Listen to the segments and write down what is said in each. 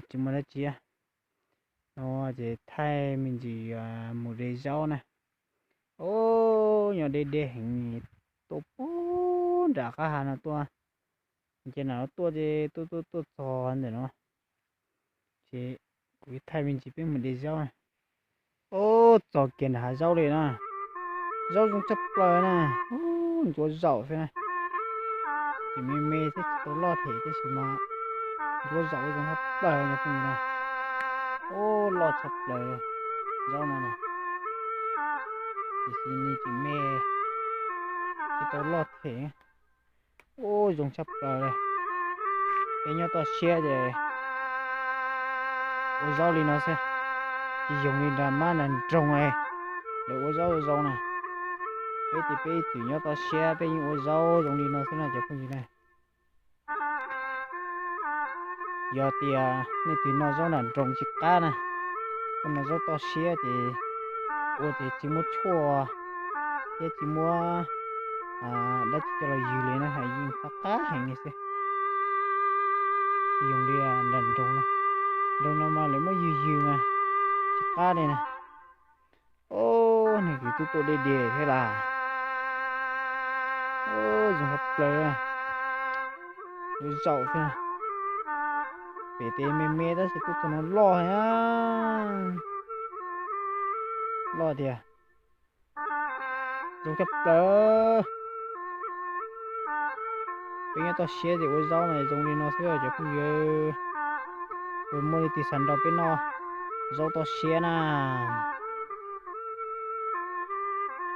tsis muaj dab tsi. No ces thaij me ntsis mus de zaub na. Ub, nyob deb deb heev, tuaj puag nram qab hav no tuaj, ces nam no tuaj ces tuaj tuaj tuaj txog ntawm no, ces kuv thaij me ntsis peb mus de zaub na. Ub, txog kiag nram hav zaub li na, zaub zoo tshaj plaws na, ub, ntsuav zaum xwb na. Ces me me thiab tsis tau loj them tab sis mas ntsuav zaum zoo tshaj plaws cov phooj ywg na. Ub, loj tshaj plaws zaub no na, tiam sis nws tseem me, tsis tau loj them. Ub, zoo tshaj plaws li. Peb nyob toj siab ces ua zaub li no xwb, tsis yoog li nram mab nram nroog lawv ua zaub ua zoo na. Peb ces peb ib txwm nyob toj siab peb yeej ua zaub zoo li no xwb na cov phooj ywg na. Yog tias leej twg noj zaub nram nroog tsis qab na, tuaj noj zaub toj siab ces ua ces tsis muab tshuaj thiab tsis muab dab tsi coj los ywg li na, yeej qab qab heev li xwb. Tsis yoog li nram nroog na, nroog no mas lawv muab ywg ywg mas tsis qab li na. Ub, nws kuj tuaj tuaj deb deb thiab las. Zoo tshaj plaws, yuav zaum thiab. Pem tes me me tab sis tuaj txog no loj thiab, loj tiag. Zoo tshaj plaws. Peb nyob toj siab ces ua zaub mas zoo li no xwb cov phooj ywg. Puas muaj leej twg xav nrog peb noj zaub toj siab na?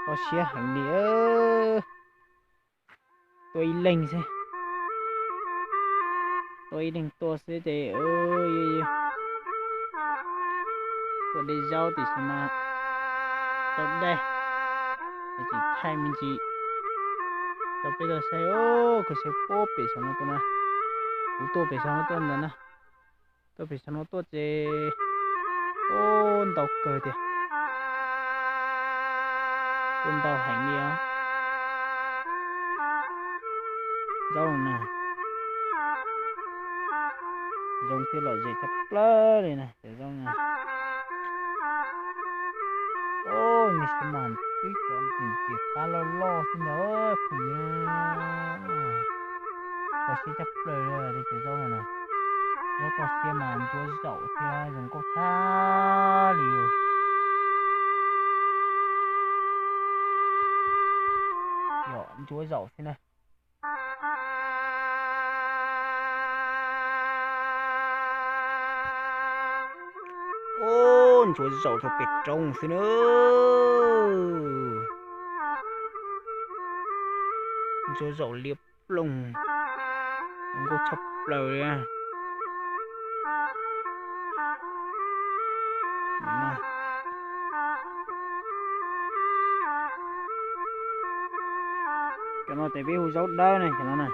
Toj siab heev li. Tuaj ib leeg xwb, tuaj ib leeg tuaj xwb ces tuaj de zaub tiam sis mas tau dej, es tseem thaij me ntsis rau peb tau saib. Koj saib puag pem saum no tuaj na, kuv tuaj pem saum no tuaj ntawd na. Tuaj pem saum no tuaj ces, ub, ntau kawg tiag, tuaj ntau heev li os. Zaub na, zoo thiab lom zem tshaj plaws li na cov zaub na. Ub, nws xwb mas twb cov ntxim ntxim qab loj loj xwb ntag phooj ywg. Kho siab tshaj plaws li cov zaub no na. Zaub toj siab mas ntsuav zaum thiab zoo nkauj tshaj li. Yog ntsuav zaum xwb na. Ub, ntsuav zaum rau pem roob xwb na. Ntsuav zaum liab ploog, zoo nkauj tshaj plaws li. Cov no ces peb hu zaub dawb ne, cov no na,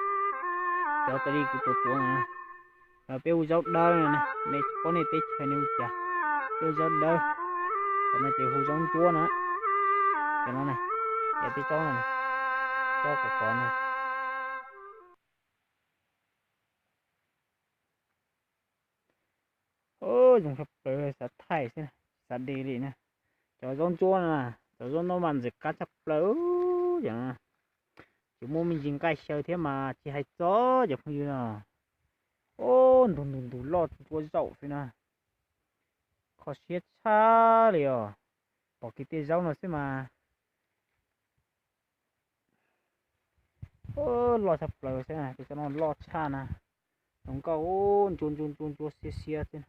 cov tas li kuv tuav tuav no, peb hu zaub dawb no, nej tsis paub nej teb chaws nej hu cas, peb hu zaub dawb. Cov no ces hu zaub ntsuab no, cov no na, cov peb tsob no, tsob kos kos no. Zoo tshaj plaws, xav thaij xwb, xav de li na. Cov zaub ntsuab no, cov zaub no mas ntxim qab tshaj plaws, ces muaj me ntsis nqaij xyaw thiab mas tsis hais txog cov phooj ywg no. Ub, ntug ntug ntug loj ntsuav zaum xwb na. Kho siab tshaj li os. Pom kiag tej zaub no xwb mas loj tshaj plaws xwb, tej zaub no loj tshaj na. Zoo nkauj, ntsuab ntsuab ntsuab ntsuab xiab xiab xwb.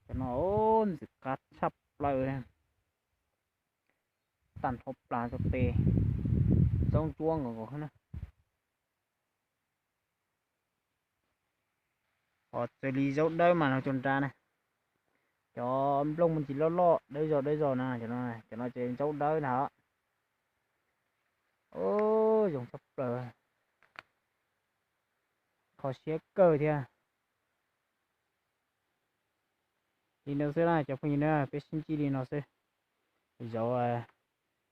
Cov no ntxim qab tshaj plaws. Tag nrho plas rau pem, zaub ntsuab nkaus nkaus na. Ho txawm li zaub dawb mas no cov nrad na, cov nplooj me ntsis loj loj dawb zog dawb zog na, cov no ces zaub dawb ntag. Zoo tshaj plaws, kho siab kawg thiab. Li no xwb na cov phooj ywg na, peb sib ntsib li no xwb. Zaum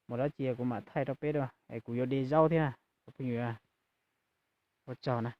muaj dab tsi kuv mam thaij rau peb dua, es kuv yuav de zaub thiab cov phooj ywg. Ua tsaug na.